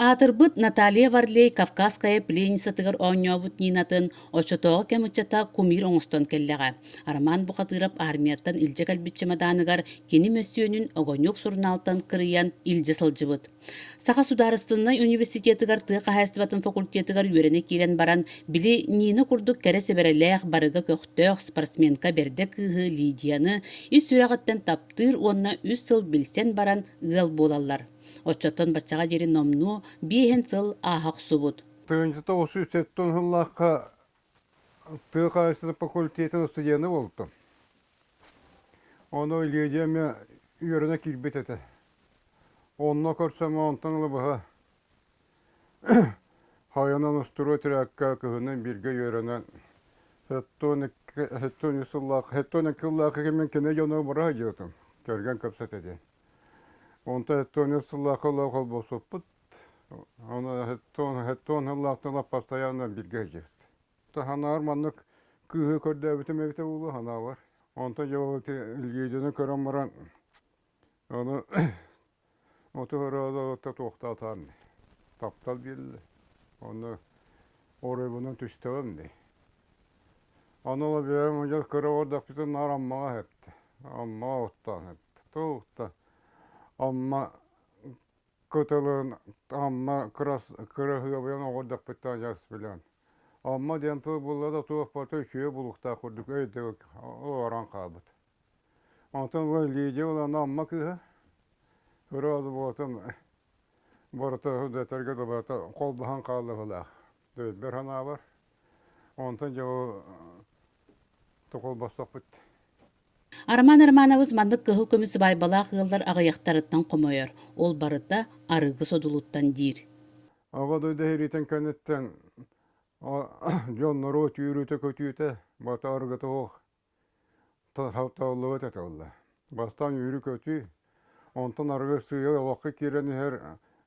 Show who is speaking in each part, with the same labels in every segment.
Speaker 1: Аатырбыт Наталья Варлей «Кавказская пленницатыгар» оонньообут Нинатын оччотооҕу кэм ыччата кумир оҥостон кэллэҕэ. Роман Бухатыров армияттан илдьэ кэлбит чемоданыгар кини мөссүөнүн «Огонек» сурунаалтан кырыйан илдьэ сылдьыбыт. Саха судаарыстыбаннай университетыгар тыа хаһаайыстыбатын факультетыгар үөрэнэ киирэн баран, били Нина курдук кэрэ сэбэрэлээх, барыга көхтөөх спортсменка бэрдэ кыыһы Лидияны ис сүрэҕиттэн таптыыр уонна үс сыл билсэн баран ыал буолаллар. Оччоттон баччаҕа диэри номнуо биэһин сыл ааһа охсубут.
Speaker 2: 1970 сыллаахха тыа хаһаайыстыбатын факультетын студена буолтум. Ону Лидия эмиэ үөрэнэ киирбит этэ. Онно көрсөммүн онтон ыла быһа хайанан устуруо тирээккэ кыһынын бииргэ үөрэнэн 72 сыллаах 72 сыллаах кэмин кини дьоно бара сылдьыбытым кэргэн кэпсэтэ диэн. Онтон 73 сыллаахха ыла холбоспуппут. Ону 70 сыллаахтан ыла постоянно бииргэ сылдьыбыт. Санаабар маннык кыыһы көрдөөбүтүм эбитэ буолуо санаабар. Онтон дьэ ол ити Лидияны көрөн баран ону оту өрөөлө туохтаатаан таптал биэрдэ. Ону оройбунан түстэҕим дии. Ону ол бэйэм дьэ кыра олордохпутун наар Аммаҕа эһэттэ. Аммаҕа оттоон эттэ. Туох да Амма кытылын Амма кыраһыабайын оҕордохпуттан дьас билэн. Амма диэн тыл булла да туох барыта үчүгэй булуктаах курдук өйдөбүл олорон хаалбыт. Онтон бу Лидия улаана Амма кыыһа кыра буолтун барыта этэргэ дылы холбоһон хаалла Өйбөр санаабар. Онтон дьэ ол холбостохпут.
Speaker 1: Роман Романович маннык кыһыл көмүс сыбаайбалаах ыаллар аҕыйахтарыттан хомойор. Ол барыта арыгы содулуттан диир.
Speaker 2: Аҕа дойду сэриитин кэнниттэн дьон норуот үөрүүтэ-көтүүтэ бата арыгыта суох Табыллыбат этэ буолла. Бастаан үүрүү-көтүү, онтон арыгы сыыйа олоххо киирэн иһэр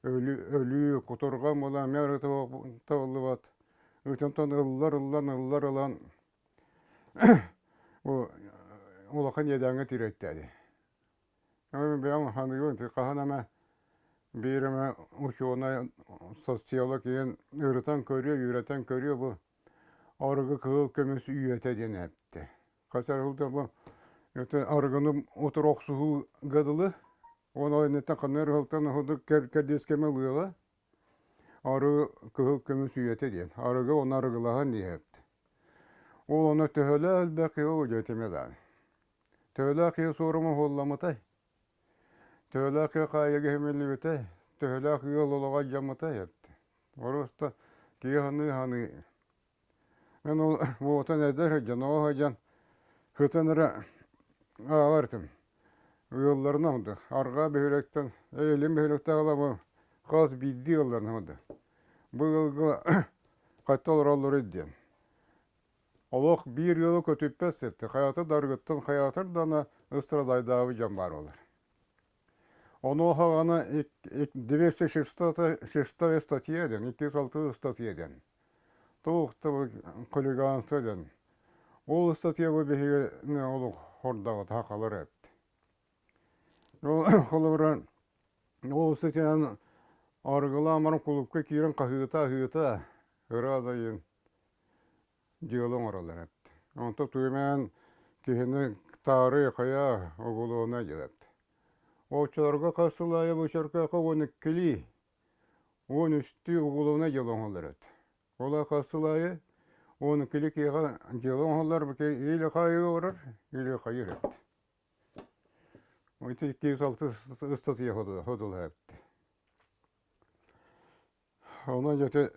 Speaker 2: өлүү, кутурҕан буолан эмиэ арыгы табыллыбат. Ытынтан ыллар ыллан, ыллар ылан бу улахан иэдээҥҥэ тириэртээди. Бэйэм саныыбын хаһан эмэ биир эмэ учуонай, социолог иһин ырытан көрүө, үөрэтэн көрүө бу Арыгы кыһыл көмүс үйэтэ диэн эттэ. Хас эрэ бу арыгыны утары охсуһууга дылы, уонна инниттэн ханна эрэ ыһылтан уһудук кэрдиис кэмэ ылыаҕа. Арыгы кыһыл көмүс үйэтэ диэн. Арыгы уонна арыгылаһан диэһэпт. Ол ону төһөлөөх элбэх киһи ол дьиэтимэ даҕаны. Төһөлөөх киһи суорума уһулламмытай? Төһөлөөх киһи хаайыыга иһимиллибитэй? Төһөлөөх ыал олоҕо алдьаммытай эбит? Оруоста киһи саныы-саныы Мин ол уотун эдэр сылдьан, оҕо сылдьан сытан эрэ ааҕар этим. Ыалларынан курдук арҕаа бөһүөлэктэн, илин бөһүөлэктээх ыла хас биирдии ыалларынан курдук. Бу ыалга хатта олороллоруй диэн. Олох биир ыалы көтүппэт сиртэ, хайата да арыгыттан хайаатар да аны ыстрадайдаабыт дьон баар буолар. Онуоха аны 206 статья диэн, 206 ыстатыйа диэн. Туох да хулиганство диэн. Ол ыстатыйа бу биһиги олох хордаҕыт сахалар эбит. Ол холобура ол ыстатыйанан арыгылаан баран кулуупка киирэн хаһыыта-хаһыыта ыра да иһин дьыала оҥороллор эбит. Онтон туймаан киһини таарый хайа угулуона диэбит. Оччолорго хас сыл аайы бу Чөркөөххө 12-лии, 13-түү угулуона дьыала оҥоһуллар эбит. Ол хас сыл аайы 12-ли киһиэхэ дьыала оҥоһуллар или хайыы барар, или хайыыр эбит. Ити 206 ыстатыйа ходулаһа эбит. Онон ити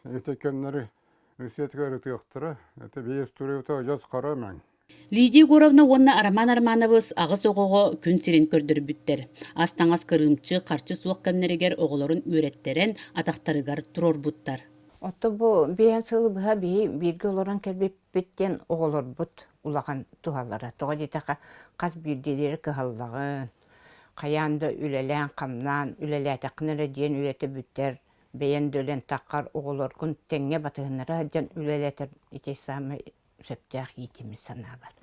Speaker 2: ити кэмнэри үсүөтүгэр ытыахтара. Ити биир туруйута адьас хара мэҥ.
Speaker 1: Лидия Егоровна уонна Роман Романович аҕыс оҕоҕо күн сирин көрдөрбүттэр. Ас-таҥас кырыымчык, харчы суох кэмнэригэр оҕолорун үөрэттэрэн, атахтарыгар туруорбуттар.
Speaker 3: Оттон бу биэһэн сылы быһа биһи бииргэ олорон кэлбиппит диэн оҕолорбут улахан туһалара. Тоҕо диэтэххэ, хас биирдиилэрэ кыһаллаҕын, Хайаан да үлэлээн-хамнаан, үлэлээтэххинэ эрэ диэн үлэтэ бүтэр, бэйэн да үлэн таххар, оҕолоргун тэҥҥэ батыһыннара сылдьан үлэлэтэр ити саамай сөптөөх иитиммит санаабар.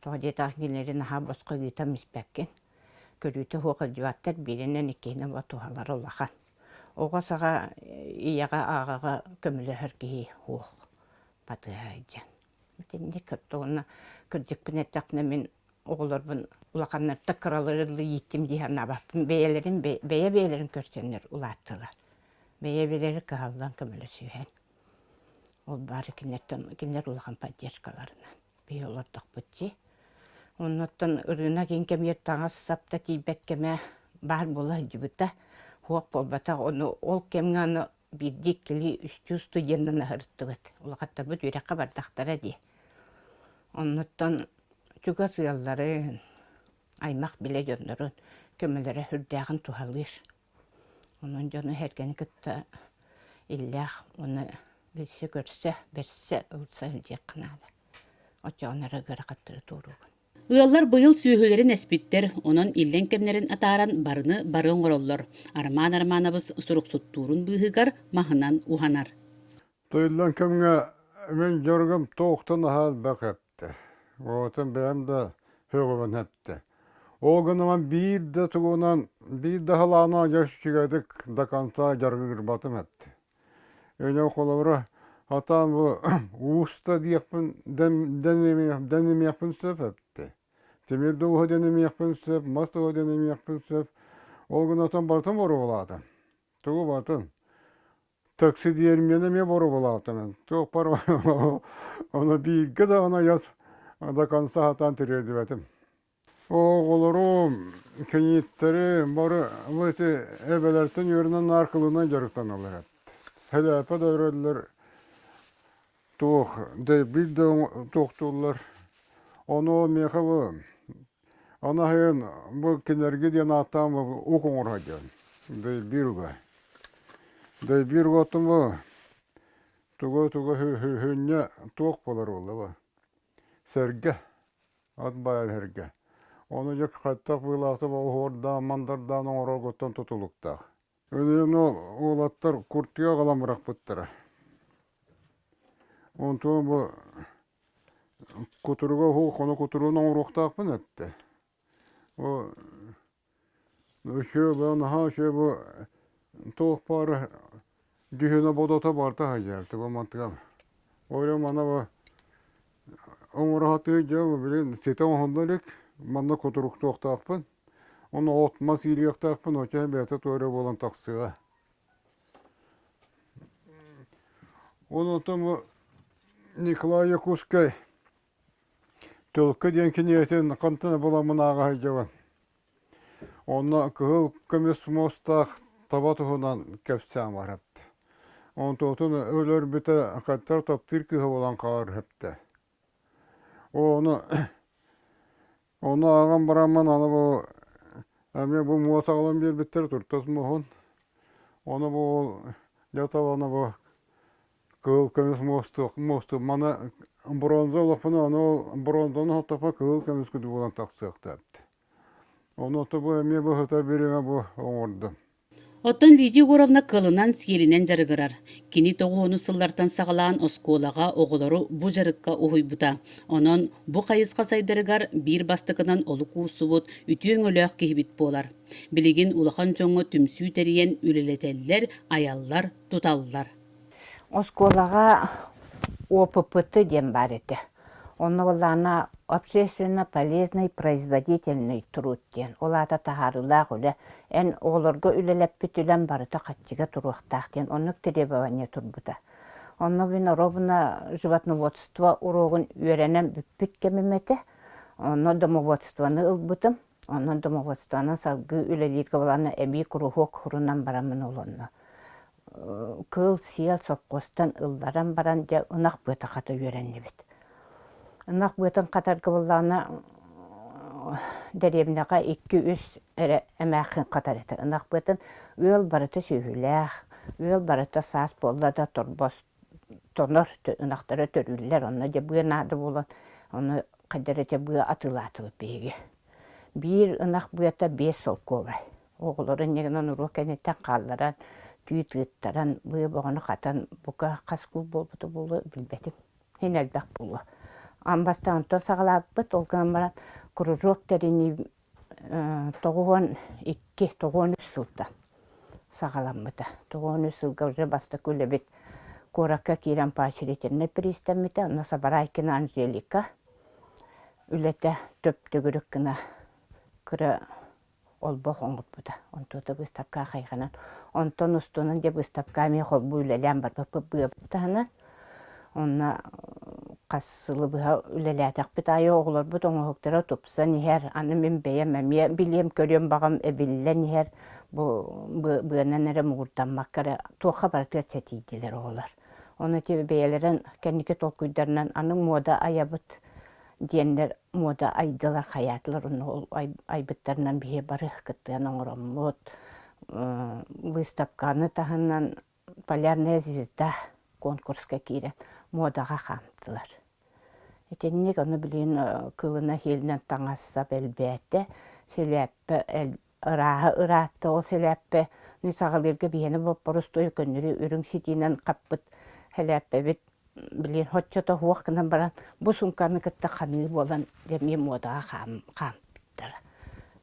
Speaker 3: Тоҕо диэтэххэ кинилэри наһаа босхо ыытан испэккин. Көрүүтэ суох илдьибаттар, бииринэн, иккиһинэн туһалара улахан. Оҕо саҕа ийэҕэ аҕаҕа көмөлөһөр киһи суох батыһа сылдьан. Итинник уонна кырдьыкпын эттэхпинэ мин оҕолорбун улаханнартан кыралары ииттим дии санаабаппын. Бэйэлэрин бэйэ-бэйэлэрин көрсөннөр улааттылар. Бэйэ-бэйэлэрин кыһаллан көмөлөсүһэн. Ол баары кинилэртэн кинилэр улахан поддержкаларынан биһи олордохпут дии. Оннуттан ырыынак иин кэмигэр таҥас-сап да тиийбэт кэмэ баар буола сылдьыбыта. Суох буолбатах. Ону ол кэмҥэ аны биирдии иккилии үстүү студенынан аһырыттыбыт. Улахаттарбыт үөрэххэ бардахтара дии. Оннуттан чугас ыалларын, аймах билэ дьоннорун көмөлөрө сүрдээҕин туһалыыр. Онон дьону-сэргэни кытта иллээх уонна билсэ-көрсө, бэрсэ, ылса сылдьыахха наада. Оччоҕуна эрэ ыарахаттары туоруугун.
Speaker 1: Ыаллар быйыл сүөһүлэрин эспиттэр, онон иллэҥ кэмнэрин атааран барыны бары оҥороллор. Роман Романович суруксуттуурун быыһыгар маһынан уһанар.
Speaker 2: Иллэҥ кэмҥэ мин дьарыгым туохтан аһа элбэх эптэ. Оҕотун бэйэм да һөҕөбүн эптэ. Ол гынан биир да тугунан, биир да халаана дьэ үчүгэйдик до конца дьарыгырбатым эптэ. Өйдөөн холобура, хатаан бу уус да диэхпин дэнимиэхпин сөп эбит. Тимир да ууһа дэнимиэхпин сөп, мас да ууһа дэнимиэхпин сөп. Ол гынан барытын боруобалаатым. Тугу барытын. Таксидермияны эмиэ боруобалаабытым. Туох бар ону бииргэ даҕаны айас до конца сатаан тириэрдибэтим. Оҕолорум, кийииттэри бары бу ити эбэлэртэн үөрэнэн наар кылынан дьарыктаналлар эбит. Сэлээпэ да өрөллөр, туох дэйбиир да туохтууллар. Ону миэхэ бу аны аһыйан бу кинилэргэ диэн ааттаан ук оҥоро сылдьабын. Дэйбиир уга. Дэйбиир уга оттон бу туга-туга сүнньэ туох буолар буолла бу? Сэргэ. Ат баайар сиргэ. Ону дьэ хайдах быылаахтык оһуордаан, мандардаан оҥороргуттан тутулуктаах. Өлүөн ол уолаттар куртуйа аҕалан бырахпыттара. Онтон бу кутуруга уһук, ону кутуругун оҥоруохтаахпын эттэ. Бу Үчүгэй бу наһаа үчүгэй бу туох баар дьүһүнэ бодото барыта сылдьар тугу мантыгар. Ол иһин манна бу оҥоро сатыыр дьон билигин ситэ оҥоһулла илик манна кутуруктуохтаахпын уонна от мас иилиэхтээхпин оччо бэйэтэ туох эрэ буолан тахсыаҕа. Уонна оттон бу Николай Якутскай Төлкө диэн кинигэтин хантан буламмын ааҕа сылдьабын. Онно кыһыл көмүс муостаах таба туһунан кэпсээн барабыт. Онтуотун өлөрбүтэ хаттар таптыыр кыыһа буолан хаалар үһүптэ. Ону ону ааҕан бараммын аны бу эмиэ бу муос аҕалан биэрбиттэр туртас муоһун. Ону бу дьэ табаны бу Кыһыл көмүс муостуох муосту маны бронза олохпуна ону ол бронзаны оттоппо кыһыл көмүс курдук буолан тахсыахтаах эбит. Ону ото бу эмиэ быһыта бириэмэ бу оҥордум.
Speaker 1: Оттон Лидия Егоровна кылынан-сиэлинэн дьарыгырар. Кини тоҕуһунус сыллартан саҕалаан оскуолаҕа оҕолору бу дьарыкка уһуйбута. Онон бу хайысха сайдарыгар биир бастакынан олук уурсубут үтүө өҥөлөөх киһибит буолар. Билигин улахан дьоҥҥо түмсүү тэрийэн үлэлэтэллэр, айаллар, туталлар.
Speaker 3: Оскуолаҕа ОППТ диэн баар этэ. Онно буоллаҕына общественно полезный производительный труд диэн. Ол аата таһаарыылаах үлэ. Эн оҕолорго үлэлэппит үлэм барыта хаччыга туруохтаах диэн оннук требование турбута. Онно мин ровно животноводство уруогун үөрэнэн бүппүт кэмим этэ. Онно домоводствоны ылбытым. Онон домоводствонан салгыы үлэлииргэ буоллаҕына эбии куруһуок сурунан бараммын ол онно кыыл-сиэл сопхуостан ылларан баран дьэ ынах быата хата үөрэннибит. Ынах быатын хатарга буоллаҕына дэриэбинэҕэ икки-үс эрэ эмээххин хатар этэ. Ынах быатын ыал барыта сүөһүлээх, ыал барыта саас буолла да торбос тонор ынахтара төрүүллэр. Онно дьэ быа наада буолан ону хайдах эрэ быа атыылаатыбыт биһиги. Биир ынах быата 5 солкуобай. Оҕолору инньэ гынан уруок кэнниттэн хаалларан, түү тыыттаран, быа бөҕөнү хатан, бука хас куул буолбута буолуо билбэтим. Син элбэх буолуо. Аан бастаан онтон саҕалаабыппыт, ол гынан баран кружок тэринии 92, 93 сылтан. саҕаламмыта. 93 сылга уже бастакы үлэбит куоракка киирэн поощрительнай приистэммитэ. Онно Сабарайкина Анжелика үлэтэ төп-төгүрүк гына кыра олбох оҥорбута. Онтуота быыстапка хайҕанан. Онтон устунан дьэ быыстапка эмиэ холбуу үлэлээн барбыппыт быабыт таһынан. Онно хас сылы быһа үлэлээтэхпит аайы оҕолорбут оҥоһуктара тупсан иһэр. Аны мин бэйэм эмиэ билиэм-көрүөм баҕам эбиллэн иһэр. Бу быанан эрэ муҥурдаммакка эрэ туохха барытыгар сэтийдилэр оҕолор. Ону ити бэйэлэрин кэнники толкуйдарынан аны муода айабыт диэннэр муода айдылар, хайаатылар онно ол айбыттарынан биһи бары кыттыһан оҥороммут. Выставканы таһынан Полярная звезда конкурска киирэн муодаҕа хаамтылар. Итинник ону билигин кылына сиэлинэн таҥас-сап элбээтэ, сэлээппэ ырааһа ыраатта, ол сэлээппэни саҕалыырга биһиэнэ боппоруостуой көннөрү үрүҥ ситиинэн хаппыт сэлээппэбит билигин соччото суох гынан баран бу суумканы кытта ханыы буолан дьэ эмиэ муодаҕа хаампыттара.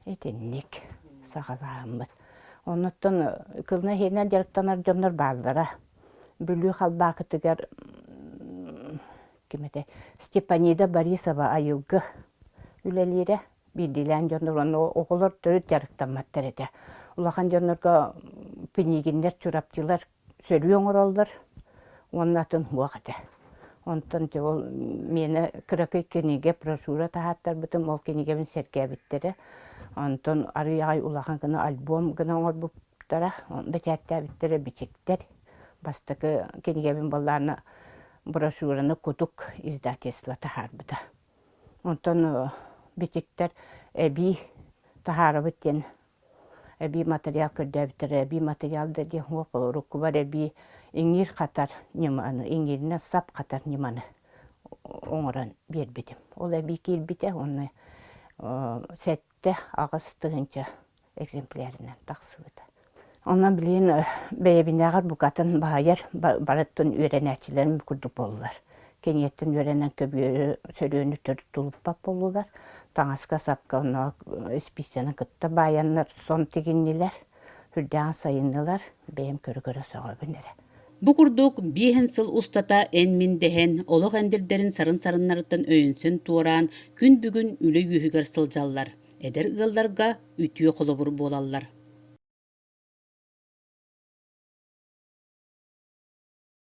Speaker 3: Итинник саҕалааммыт. Оннуттан кылына иһинэн дьарыктанар дьоннор бааллара. Бүлүү Халбаакытыгар ким этэ Степанида Борисова айылгы үлэлиирэ. Биирдиилээн дьоннор уонна оҕолор төрүт дьарыктамматтар этэ. Улахан дьоннорго Пинигиннэр, Чурапчылар сөрүү оҥороллор уонна атын суох этэ. Онтон дьэ ол миэнэ кыракый кинигэ, брошюра таһааттарбытым, ол кинигэбин сэргээбиттэрэ. Онтон арыый аҕай улахан гына альбом гына оҥорбуттара, бэчээттээбиттэрэ бичиктэр. Бастакы кинигэбин буоллаҕына брошюраны Кутук издательство таһаарбыта. Онтон бичиктэр эбии таһаарабыт диэн эбии матырыйаал көрдөөбүттэрэ эбии матырыйаал да диэн суох уруккубар эбии иҥиир хатар ньыманы иҥииринэн сап хатар ньыманы оҥорон биэрбитим ол эбии киирбитэ уонна 7-8 тыһыынча экземплярынан тахсыбыта онон билигин бэйэбинээҕэр букатын баһыйар барыттан үөрэнээччилэрим курдук буоллулар Кэниэттэн үөрэнэн көбүөрү, сөрүөнү төрүт тулуппат буоллулар. Таҥаска-сапка онно испииссэни кытта баайаннар сон тигиннилэр, үрдээҕин сайыннылар, бэйэм көрө-көрө сөҕөбүн эрэ.
Speaker 1: Бу курдук биэһин сыл устата эн-мин дэһэн, олох эндирдэрин сарын-сарыннарыттан өйөнсөн туораан, күн бүгүн үлэ үөһүгэр сылдьаллар, эдэр ыалларга үтүө холобур буолаллар.